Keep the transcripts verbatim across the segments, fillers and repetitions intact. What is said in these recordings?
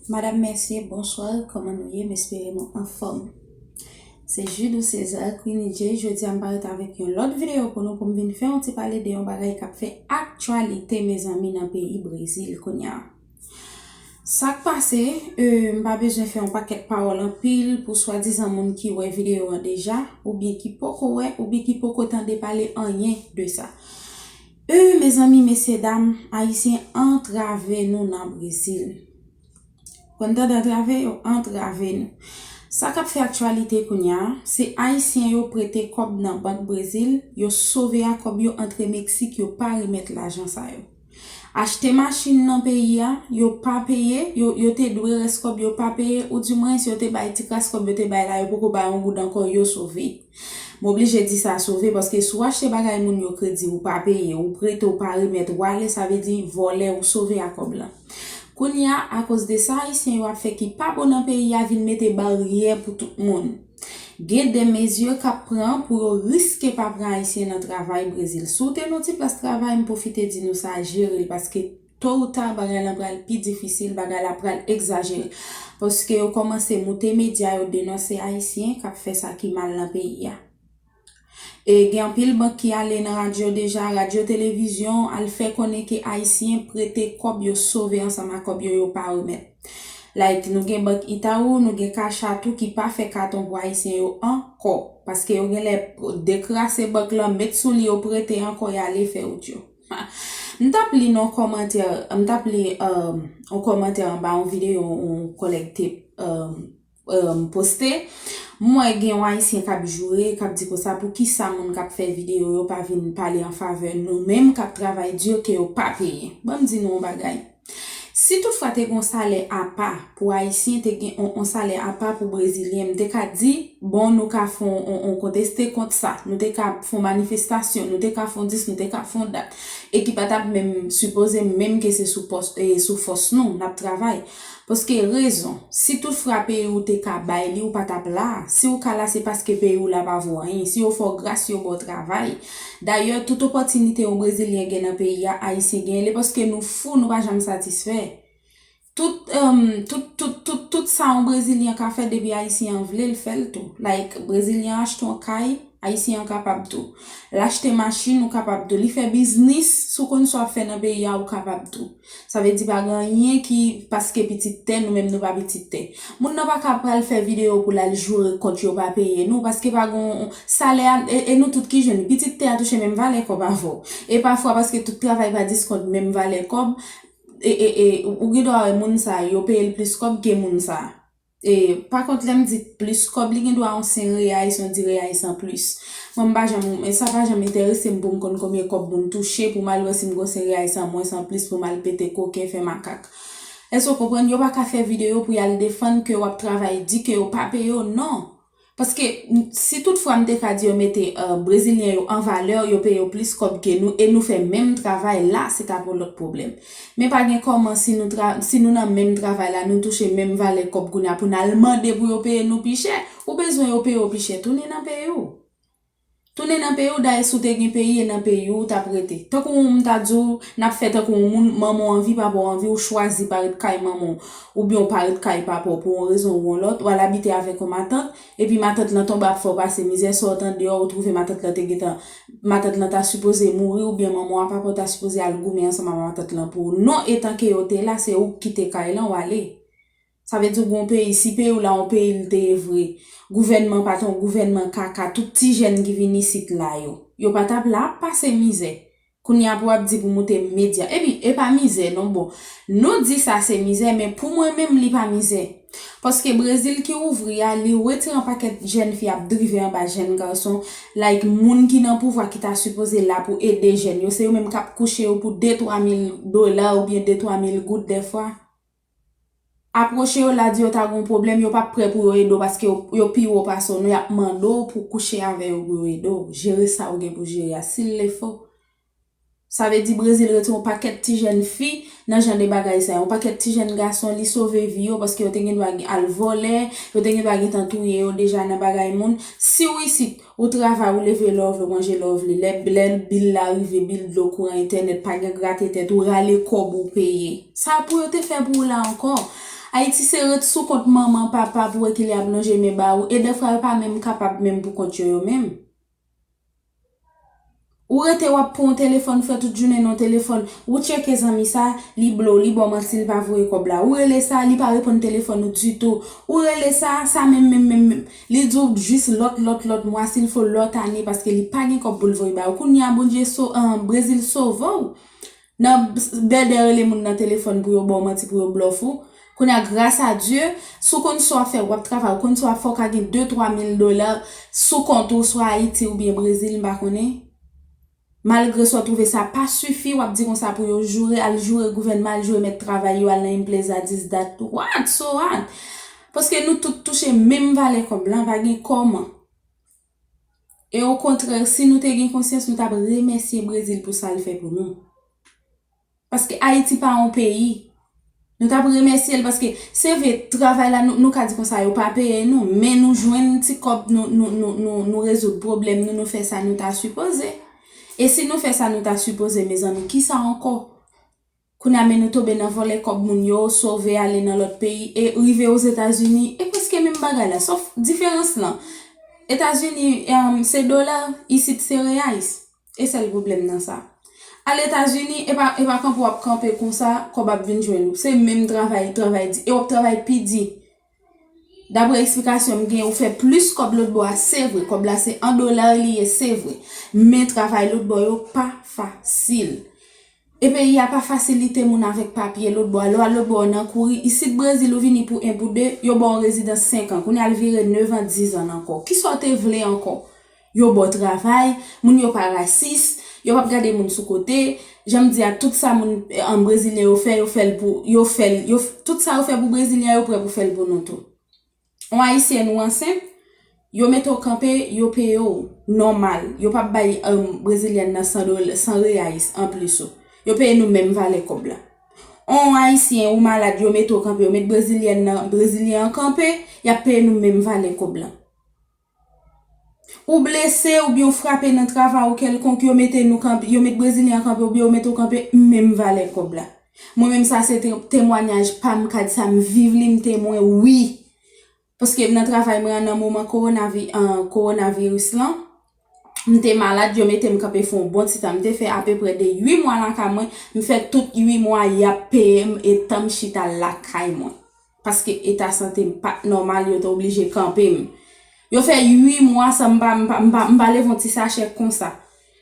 Madam, mesye, bonswa, kòman nou ye? M espere nou anfòm. Se Judou César, Queenie J. Jodi a m parèt avèk yon lòt videyo pou nou, pou m vin fè yon ti pale de yon bagay k ap fè aktyalite, mezanmi, nan peyi Brezil kounye a. Sa k pase, e, m pa bezwen fè yon pakèt pawòl anpil pou swadizan moun ki wè videyo an deja, oubyen ki poko wè, oubyen ki poko tande pale anyen de sa. E, mezanmi, mesye dam, Ayisyen antrave nou nan Brezil. Konn tande antrave yo, antrave nou. Sa k ap fè aktyalite kounye a, se Ayisyen yo prete kòb nan bank Brezil, yo sove a kòb yo antre Meksik, yo pa remèt lajan sa yo. Achte machin nan peyi a, yo pa peye, yo, yo te dwe rès kòb, yo pa peye, oudimwens yo te bay ti kras kòb yo te bay la, yo poko bay yon goud ankò, yo sove. M oblije di sa sove, paske si w achte bagay moun yo kredi, ou pa peye, ou prete, ou pa remèt, ou ale, sa vle di vòlè, ou sove a kòb lan. Kounye a, akoz de sa Ayisyen yo ap fè ki pa bon nan peyi a vin mete baryè pou tout moun. Gen de mezi k ap pran pou yo riske pa pran Ayisyen nan travay Brezil. Si w te nan ti plas travay, m pwofite di nou sa, jere l, paske to ou ta, bagay lan pral pi difisil, bagay la pral egzajere. Paske yo kòmanse moute medya, yo denonse Ayisyen k ap fè sa ki mal nan peyi a. E gen anpil bank ki ale nan radyo deja, radyo, televizyon, al fè konnen ke Ayisyen prete kòb, yo sove ansanm ak kòb yo, yo pa remèt. Like, nou gen bank Itaú, nou gen Caixa tou ki pa fè katon pou Ayisyen yo ankò. Paske yo genlè dekrase bank lan, met sou li, yo prete ankò, y ale fè wout yo. M t ap li nan kòmantè, m t ap li, um, yon kòmantè anba yon videyo yon kòlèg te, um, um, poste. M wè gen yon Ayisyen k ap joure, k ap di konsa, poukisa moun k ap fè videyo yo pa vin pale an favè nou menm k ap travay di ke yo pa peye? Ban m di nou yon bagay. Si toutfwa te gen yon salè apa pou Ayisyen, te gen yon, yon salè apa pou Brezilyen, m te ka di, bon, nou ka fè yon, yon, yon konteste kont sa, nou te ka fè yon manifestasyon, nou te ka fè yon dis, nou te ka fè yon dat, e ki pa t ap menm sipoze menm ke se sou pòs, e, sou fòs nou n ap travay. Paske rezon, si toutfwa peyi w te ka bay li, ou pa t ap la. Si w ka la, se paske peyi w la pa vo anyen. Si yo fè w gras, yo ba w travay. Dayè, tout opòtinite yon Brezilyen gen nan peyi a, Ayisyen genyen li, paske nou fou, nou pa janm satisfè. Tout, um, tout, tout, tout, tout sa yon Brezilyen ka fè depi Ayisyen an vle, l fè l tou. Like, Brezilyen an achte yon kay, Ayisyen an kapab tou. L achte machin, ou kapab tou. Li fè biznis, si w konn sa w ap fè nan peyi a, ou kapab tou. Sa vle di pa gen anyen ki paske pitit tè, nou menm nou pa pitit tè. Moun nan pa ka pral fè videyo pou l al joure kont yo pa peye nou, paske pa gen yon salè a, e, e nou tout ki jwenn, pitit tè a touche menm valè kòb avè w. E pafwa, paske tout travay pa diskont menm valè kòb, e, e, e, ou gen dwa wè moun sa yo, yo peye l plis kòb ke moun sa. E, pa kont, lè m di plis kòb, li gen dwa yon senk reyais, yon dis reyais an plis. Mwen, m pa janm, e sa pa janm enterese m pou m konn konbyen kòb moun touche, pou m al wè si m gen senk reyais an mwens an plis pou m al pete koken, fè makak. Èske w konprann? Yo pa ka fè videyo pou y al defann ke w ap travay di ke yo pa peye w, non. Paske, m, si toutfwa m te ka di yo mete, e, Brezilyen yo an valè, yo peye yo plis kòb ke nou, e nou fè menm travay la, se ta pou lòt pwoblèm. Men pa gen kòman, si nou tra-, si nou nan menm travay la, nou touche menm valè kòb kounye a pou n al mande pou yo peye nou pi chè. Ou bezwen yo peye w pi chè, tounen nan peyi w. Tounen nan peyi w, dayè si w te gen peyi, e nan peyi w ou t ap rete. Tankou m ta di w, n ap fè tankou yon moun, manman w anvi, papa w anvi, ou chwazi pa ret kay manman w, oubyen w pa ret kay papa w pou yon rezon ou yon lòt, w al abite avèk yon matant, epi matant lan tonbe ap fè w pase mizè, sò w tande, ou twouve matant lan te gentan, matant lan ta sipoze mouri, oubyen manman w a papa w ta sipoze al goumen ansanm ak matant lan pou ou. Non, etan ke yo te la, se ou k kite kay lan, w ale. Sa vle di w gen yon peyi, si peyi w la yon peyi l te ye vre, gouvènman pa t yon gouvènman kaka, tout ti jèn ki vin isit la yo, yo pa t ap la ap pase mizè. Kounye a pou w ap di pou moute medya. Epi, e pa mizè non, bon. Nou di sa se mizè, men pou mwen menm, li pa mizè. Paske Brezil ki ouvri a, li retire yon pakèt jèn fi ap drive anba jèn gason, like moun ki nan pouvwa ki ta sipoze la pou ede jèn yo, se yo menm k ap kouche yo pou de twa mil dola oubyen de twa mil goud dèfwa. Apwoche yo la, di yo ta gen yon pwoblèm, yo p ap prè pou yo ede w paske yo, yo pi wo pase w, non, y ap mande w pou w kouche avè yo pou yo ede w jere sa w gen pou jere a, s'il le faut. Sa vle di Brezil retire yon pakèt ti jèn fi nan jan de bagay sa yo. Yon pakèt ti jèn gason, li sove vi yo paske yo te gen dwa al vòlè, yo te gen dwa gentan touye yo deja nan bagay moun. Si w isit, ou travay, ou leve lè w vle, w manje lè w vle. Lè, lè bil la rive, bil dlo, kouran, entènèt, pa gen grate tèt, ou rale kòb ou peye. Sa pou yo te fè pou ou la ankò. Ayiti se ret sou kont manman, papa pou wè ki lè y ap lonje men ba ou, e dèfwa yo pa menm kapab menm pou kont yo, yo menm. Ou rete w ap pran yon telefòn, ou fè tout jounen nan yon telefòn, ou tcheke zanmi sa, li blow, li ba w manti, li pa voye kòb la. Ou rele sa, li pa reponn telefòn ou ditou. Ou rele sa, sa menm, menm, menm, menm. Li di w jis lòt, lòt, lòt mwa, si l fo lòt ane, paske li pa gen kòb pou l voye ba ou. Kounye a, Bondye so, an, Brezil sove w. Nan bèdè rele moun nan telefòn pou yo ba w manti, pou yo blòf ou. Kounye a, gras a Dye, si w konn sa w ap fè, w ap travay, w konn sa w ap fè, w ka gen de, twa mil dola sou kont ou, swa Ayiti oubyen Brezil, m pa konnen. Malgre sa w twouve sa pa sifi, w ap di konsa pou yo joure, al joure gouvènman, al joure mèt travay yo, al nan empreza, this, that, what, so what? Paske nou tout touche menm valè kòb la, pa gen kòman. E okontrè, si nou te gen konsyans, nou t ap remèsye Brezil pou sa l fè pou nou. Paske Ayiti pa yon peyi. Nou t ap remèsye l paske, se vre, travay la, nou, nou ka di konsa, yo pa peye nou, men nou jwenn ti kòb, nou, nou, nou, nou, nou rezoud pwoblèm nou, nou fè sa nou ta sipoze. E si nou fè sa nou ta sipoze, mezanmi, kisa ankò? Kounye a, men nou tonbe nan vòlè kòb moun yo, sove ale nan lòt peyi, e rive Ozetazini, e prèske menm bagay la, sòf diferans lan. Etazini, em, se dola, isit se reais. E sèl pwoblèm nan sa. Al Etazini, e pa, e pa kanpe w ap kanpe konsa, kòb ap vin jwenn ou. Se menm travay, travay di, e w ap travay pi di. Daprè eksplikasyon m gen, ou fè plis kòb lòt bò a, se vre. Kòb la se an dola li ye, se vre. Men travay lòt bò yo pa fasil. E peyi a pa fasilite moun avèk papye lòt bò a. Lè w al lòt bò a nan kouri, isit Brezil ou vini pou en pou de, yo ba w rezidans senk an. Kounye a l vire nevan, dizan ankò. Kisa w te vle ankò? Yo ba w travay, moun yo pa rasis, yo p ap gade moun sou kote. Jan m di a, tout sa moun, eh, an brezilyen yo fè, yo fè l pou, yo fè l, yo, tout sa yo fè pou brezilyen, yo prè pou fè l pou nou tou. On ayisyèn ou ansent, yo mete w kanpe, yo peye w nòmal. Yo p ap bay, em, brezilyèn nan san dola, san reais anplis ou. Yo peye nou menm valè kòb la. On ayisyen ou malad, yo mete w kanpe, yo met brezilyèn nan, brezilyen an kanpe, y ap peye nou menm valè kòb la. Ou blese oubyen ou frape nan travay ou kèlkonk, yo mete nou kanpe, yo met brezilyen an kanpe oubyen yo mete w kanpe, menm valè kòb la. Mwen menm sa se te-, temwanyaj pa m, kad sa m viv li, m temwen wi. Paske nan travay mwen an nan moman kowonavi-, an, kowonaviris lan, m te malad, yo mete m kanpe fè yon bon ti tan. M te fè apeprè de uit mwa lakay mwen, m fè tout uit mwa y ap peye m e tan m chita lakay mwen. Paske eta sante m pa t nòmal, yo te oblije kanpe m. Yo fè uit mwa san m pa, m pa, m pa, m pa leve yon ti sachè konsa.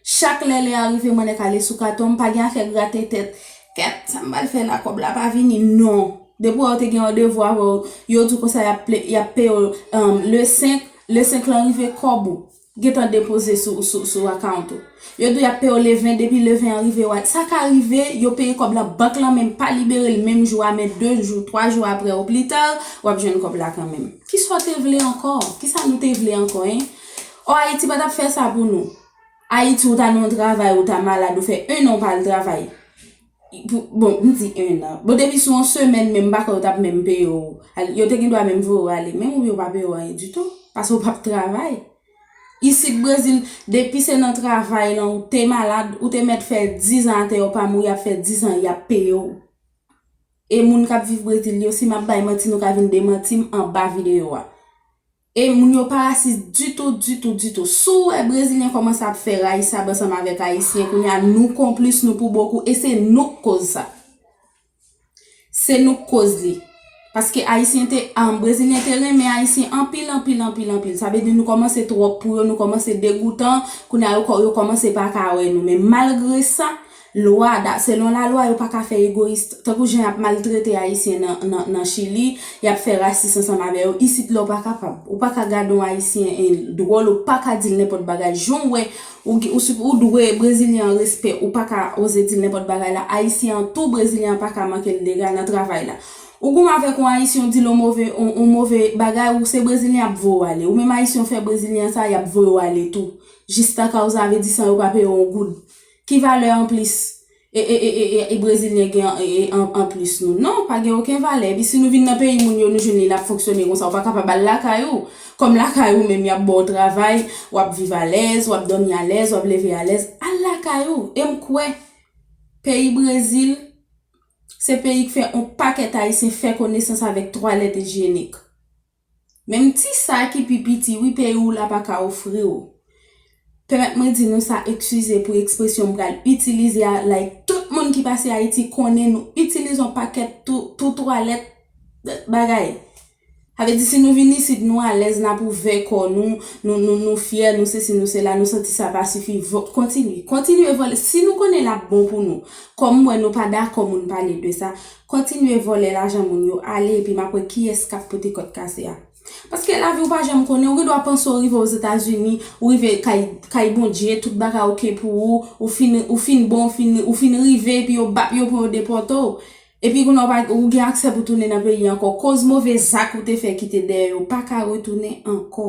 Chak lè lè a rive, mwen nèk ale sou katon, m pa gen afè grate tèt. Kèt, sa m pral fè la, kòb la pa vini, non. Depi wè w te gen randevou avè w, yo di w konsa y ap ple-, y ap peye w, em, le senk, le senk lan rive kòb ou. Gentan depoze sou, sou, sou account ou. Yo di w y ap peye w le ven, depi le ven an rive, w al. Sa ka rive, yo peye kòb la, bank lan menm pa libere l menm jou a, men de jou, twa jou apre ou pli ta, w ap jwenn kòb la kanmenm. Kisa w te vle ankò? Kisa nou te vle ankò, en? O, Ayiti pa t ap fè sa pou nou. Ayiti, ou ta nan yon travay, ou ta malad, ou fè en an ou pa al travay. Pou, bon, m di en an. Bon, depi sou yon semèn menm, m pa kwè yo t ap menm peye w. Al-, yo te gen dwa menm voye w ale menm, oubyen yo pa peye w anyen ditou. Paske w p ap travay. Isit Brezil, depi se nan travay lan ou te malad, ou te mèt fè dizan atè, yo pa mouri, y ap fè dizan, y ap peye w. E moun k ap viv Brezil yo, si m ap bay manti, nou ka vin demanti m anba videyo a. E moun yo pa rasis ditou, ditou, ditou. Si w wè brezilyen kòmanse ap fè rayisab ansanm avèk ayisyen, kounye a nou konplis, nou pou bokou, e se nou k koz sa. Se nou k koz li. Paske ayisyen te, an, brezilyen te renmen ayisyen anpil, anpil, anpil, anpil. Sa vle di nou kòmanse twòp pou yo, nou kòmanse degoutan, kounye a yo kò-, yo kòmanse pa ka wè nou. Men malgre sa, lwa, da-, selon lalwa, yo pa ka fè egoyis. Tankou jan y ap maltrete ayisyen nan, nan, nan Chili, y ap fè rasis ansanm avè yo. Isit la, w pa kapab. Ou pa ka gade yon ayisyen, en, dwòl, ou pa ka di l nenpòt bagay. Jan w wè, ou, ou, ou dwe brezilyen an respè, ou pa ka oze di l nenpòt bagay la. Ayisyen an tou, brezilyen an pa ka manke l dega nan travay la. Ou goumen avèk yon ayisyen, ou di l yon move, yon, yon move bagay, ou se brezilyen ap voye w ale. Ou menm ayisyen ou fè brezilyen an sa, y ap voye w ale tou. Jistakawza, vle di san yo pa peye w yon goud. Ki valè anplis e, e, e, e, e, e brezilyen gen an, e, e, an, anplis nou? Non, pa gen okenn valè. Epi si nou vin nan peyi moun yo, nou jwenn li l ap fonksyone konsa, ou pa kapab al lakay ou. Kòm lakay ou menm, y ap ba w travay, w ap viv alèz, w ap dòmi alèz, w ap leve alèz, al lakay ou. E m kwè, peyi Brezil, Se peyi k fè yon pakèt Ayisyen fè konesans avèk twalèt ijyenik. Menm ti sa ki pi piti, wi, peyi w la pa ka ofri w. Pèmèt mwen di nou sa, eskize pou ekspresyon m pral itilize a, like, tout moun ki pase Ayiti konnen nou itilize yon pakèt tou, tou twalèt bagay. Sa vle di, si nou vin isit, nou alèz, n ap ouvè kò nou, nou, nou, nou fyè, nou sesi, nou sela, nou santi sa pa sifi, vo-, kontinye. Kontinye vòlè. Si nou konnen l ap bon pou nou, kòm m wè nou pa dakò moun pale de sa, kontinye vòlè lajan moun yo, ale, epi m ap wè kiyès k ap pote kòt kase a. Paske lavi w pa janm konnen, ou gen dwa panse w rive Ozetazini, ou rive kay, kay Bondye, tout bagay oke pou ou, ou fin, ou fin bon, ou fin, ou fin rive, epi yo bat, yo pran yo depòte w. Epi kounye a ou pa, ou gen aksè pou tounen nan peyi ankò. Koz move zak ou te fè kite dèyè yo pa ka retounen ankò.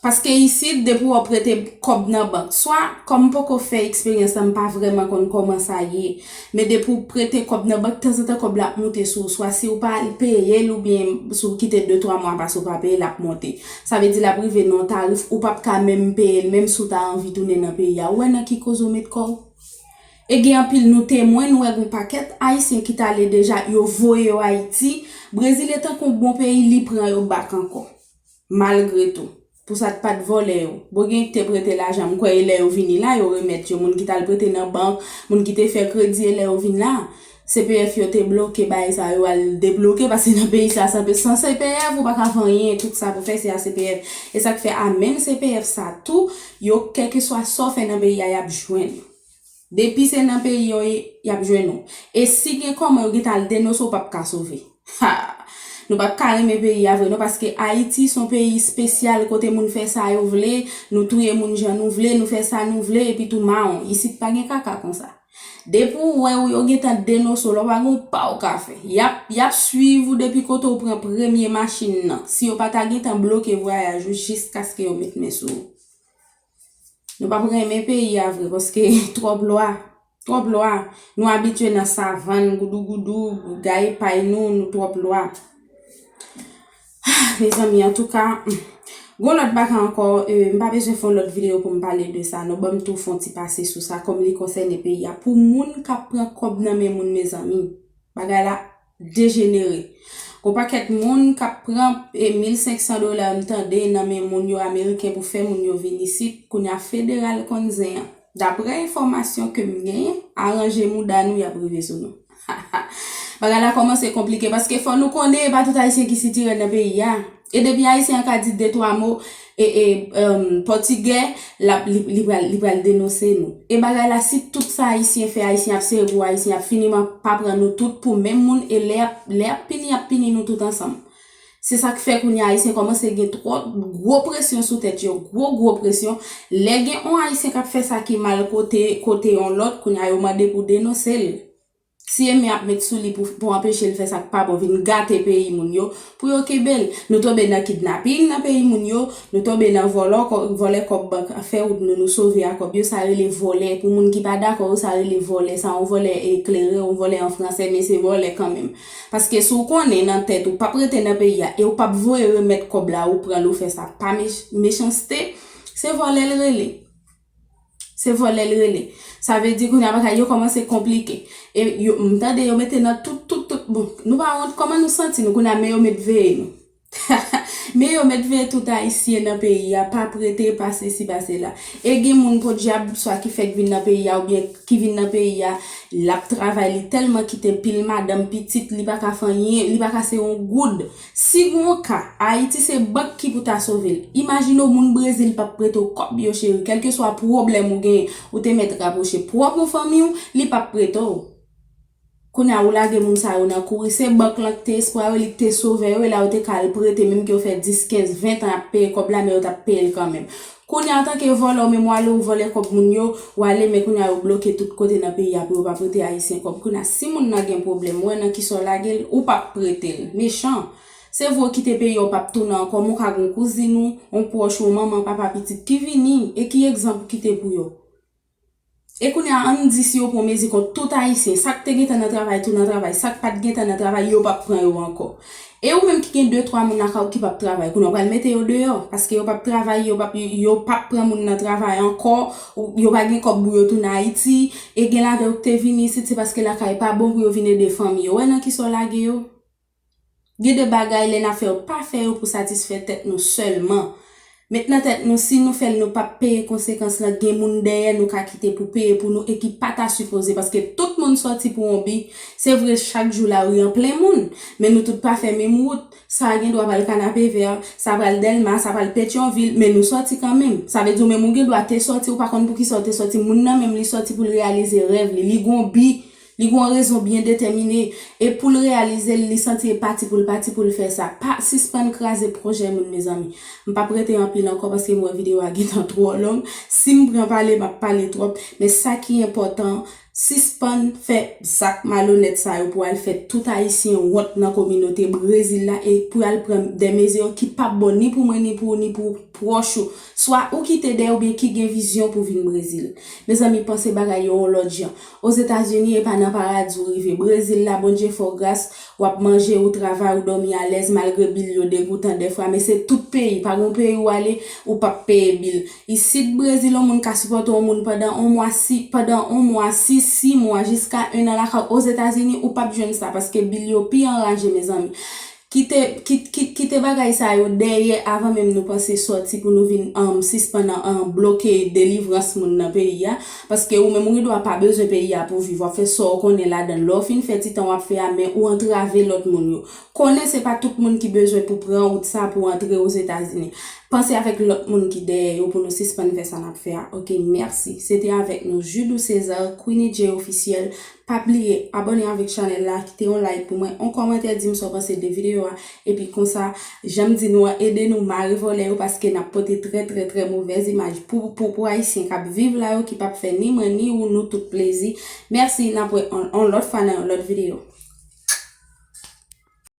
Paske isit, depi w ap prete kòb nan bank, swa, kòm m poko fè eksperyans la, m pa vrèman konn kòman sa ye. Men depi w prete kòb nan bank, tanzantan kòb la ap moute sou ou, swa si w pa peye l oubyen si w kite de twa mwa pase w pa peye l, l ap monte. Sa vle di l ap rive nan yon tarif ou p ap ka menm peye l, menm si w ta anvi tounen nan peyi a. Ou wè nan ki koze w met kò w? E gen anpil nou temwen, nou wè gen yon pakèt Ayisyen ki t ale deja, yo voye yo Ayiti. Brezil e tankou yon bon peyi, li pran yo bak ankò. Malgre tou. Pou sa t pa t vòlè yo. Bon, gen ki te prete lajan, m kwè e lè yo vini la, yo remèt yo. Moun ki t al prete nan bank, moun ki te fè kredi, e lè yo vin la, C P F yo te bloke bagay sa, yo al debloke, paske nan peyi sa, san, san C P F, ou pa ka fè anyen, tout sa pou fè, se a C P F. E sa k fè a menm C P F sa tou, yo, kèlkeswa sa w fè nan peyi a, y ap jwenn. Depi se nan peyi yo ye, y ap jwenn ou. E si gen kòman yo gentan al denonse w, w p ap ka sove. Ha! Nou p ap ka renmen peyi a vre non, paske Ayiti se yon peyi espesyal kote moun fè sa yo vle, nou touye moun jan nou vle, nou fè sa nou vle, epi tou mawon. Isit pa gen kaka konsa. Depi w wè w yo gentan denonse w, lè w pa gen yon pa w ka fè. Y ap, y ap swiv ou depi kote w pran premye machin nan. Si yo pa ta gentan bloke vwayaj ou jiskaske yo met men sou ou. Nou p ap renmen peyi a vre, paske twòp lwa. Twòp lwa. Nou abitye nan savann, goudougoudou, gaye pay nou, nou twòp lwa. Mezanmi, antouka, hmm. Gon lòt bagay ankò, eh, m pa bezwen fè yon lòt videyo pou m pale de sa, non, ban m tou fè yon ti pase sou sa, kòm li konsène peyi a. Pou moun k ap pran kòb nan men moun, mezanmi, bagay la dejenere. Gon pakèt moun k ap pran, eh, mil senk san dola, m tande, nan men moun yo, ameriken, pou fè moun yo vin isit, kounye a federal konn zen an. Daprè enfòmasyon ke m genyen, aranje mouda nou, y ap rive sou nou. Bagay la kòmanse konplike, paske fò nou konnen, e pa tout Ayisyen ki sitirè nan peyi a. E depi Ayisyen an ka di de twa mo, e, e, em, pòtigè, l ap, li, li pral, li pral denonse nou. E bagay la, si tout sa Ayisyen fè, Ayisyen ap sere pou Ayisyen, ap fini pa pran nou tout pou menm moun, e lè y ap, lè y ap pini, y ap pini nou tout ansanm. Se sa k fè kounye a Ayisyen kòmanse gen twò gwo presyon sou tèt yo, gwo, gwo presyon. Lè gen yon Ayisyen k ap fè sa ki mal kote, kote yon lòt, kounye a yo mande pou denonse l. Si enmi ap met sou li pou, pou anpeche l fè sa k pa bon, vin gate peyi moun yo, pou yo kenbe l. Nou tonbe nan kidnaping nan peyi moun yo, nou tonbe nan vòlò, kò-, vòlè kòb bank, fè wout nou, nou sove a kòb yo, sa rele vòlè. Pou moun ki pa dakò yo, sa rele vòlè. Sa yon vòlè eklere, yon vòlè an fransè, men se vòlè kanmenm. Paske si w konnen nan tèt ou p ap rete nan peyi a e w p ap voye remèt kòb la, ou pran l, ou fè sa pa mech-, mechanste, se vòlè l rele. Se vòlè l rele. Sa vle di kounye a bagay yo kòmanse konplike. E yo, m tande yo mete nan tout, tout, tout. Bon, nou pa wont kòman nou santi nou kounye a, men yo met veye nou. Men yo met veye tout Ayisyen nan peyi a, pa prete, pa sesi, pa sela. E gen moun podyab, swa ki fèk vin nan peyi a, oubyen ki vin nan peyi a, l ap travay, li tèlman kite pil madanm, pitit, li pa ka fè anyen, li pa ka sere yon goud. Si gen yon ka, Ayiti se bank ki pou ta sove l. Imajine w, moun Brezil p ap prete w kòb yo, cheri. Kèlkeswa pwoblèm ou genyen, ou te mèt rapwoche pwòp ou fanmi w, li p ap prete w. Kounye a, ou lage moun sa yo nan kouri. Se bank lan ki te espwa yo, li ki te sovè yo, e la yo te ka al prete, menm ke yo fè dis, kenz, ven tan y ap peye kòb la, men yo t ap peye l kanmenm. Kounye a, antanke vòlè, ou menm w ale, ou vòlè kòb moun yo, w ale, men kounye a, yo bloke tout kote nan peyi a pou yo pa prete Ayisyen kòb. Kounye a, si moun nan gen pwoblèm, ou wè nan kisa w lage l, ou p ap prete l. Mechan. Se vre w kite peyi a, ou p ap tounen ankò, men w ka gen yon kouzin ou, yon pwòch ou, yon manman, papa, pitit ki vini, e ki egzanp ou kite pou yo? E kounye a, ann di si yo pran mezi kont tout Ayisyen, sa k te gentan nan travay tou nan travay, sa k pa t gentan nan travay, yo p ap pran yo ankò. E ou menm ki gen de twa moun lakay ou ki p ap travay, kounye a w pral mete yo deyò, paske yo p ap travay, yo p ap, yo p ap pran moun nan travay ankò, ou, yo pa gen kòb pou yo tounen Ayiti, e gen ladan yo ki te vini isit, se paske lakay pa bon pou yo vin ede fanmi yo. Ou wè nan kisa w lage yo? Gen de bagay lè n ap fè yo, pa fè yo pou satisfè tèt nou sèlman. Met nan tèt nou, si nou fè l, nou p ap peye konsekans lan, gen moun dèyè nou ka kite pou peye pou nou e ki pa ta sipoze, paske tout moun sòti pou yon bi. Se vre, chak jou lari an plen moun, men nou tout pa fè menm wout. Sa gen dwa pral Kanapevè, sa pral Dèlma, sa pral Petyonvil, men nou sòti kanmenm. Sa vle di ou menm ou gen dwa te sòti, ou pa konn poukisa w te sòti, moun nan menm li sòti pou l reyalize rèv li, li gon bi. Li gon rezon byen detèmine, e pou l reyalize l, li santi e pati pou l pati pou l fè sa. Pa sispann kraze pwojè moun, mezanmi. M p ap rete anpil ankò paske m wè videyo a gentan twò long. Si m pran pale, m ap pale twòp. Men sa ki enpòtan, sispann fè zak malonèt sa yo pou al fè tout Ayisyen wont nan kominote Brezil la e pou al pran de mezi ki p ap bon ni pou mwen, ni pou ou, ni pou pwòch ou. Swa ou ki te dèyè oubyen ki gen vizyon pou vin Brezil. Mezanmi, panse bagay yo yon lòt jan. Ozetazini, e pa nan paradi w rive. Brezil la, Bondye fè w gras, w ap manje, ou travay, ou dòmi alèz, malgre bil yo degoutan dèfwa, men se tout peyi, pa gon peyi w ale, ou p ap peye bil. Isit Brezil, yon moun ka sipòte yon moun pandan yon mwa, si, pandan yon mwa, sis, sis mwa, jiska en an lakay. Ozetazini, ou p ap jwenn sa, paske bil yo pi anraje, mezanmi. Kite, kit-, kit-, kite bagay sa yo dèyè avan menm nou panse sòti pou nou vin, um, sispann, um, bloke delivrans moun nan peyi a. Paske ou menm ou gen dwa pa bezwen peyi a pou viv. W ap fè sa w konnen ladan l. Lè w fin fè ti tan w ap fè a, men ou antrave lòt moun yo. Konnen se pa tout moun ki bezwen pou pran wout sa pou antre Ozetazini. Panse avèk lòt moun ki dèyè yo pou nou sispann fè sa n ap fè a. Oke, mèsi. Se te avèk nou Judou César, Queenie J Officiel. Pa bliye abòne avèk chanèl la, kite yon like pou mwen, yon kòmantè, di m sa w panse de videyo a. Epi konsa, jan m di nou an, ede nou mare vòlè yo, paske n ap pote trè, trè, trè movèz imaj pou, pou, pou Ayisyen k ap viv la yo, ki p ap fè ni mwen, ni ou, nou tout plezi. Mèsi, n ap wè on, on lòt fwa nan yon lòt videyo.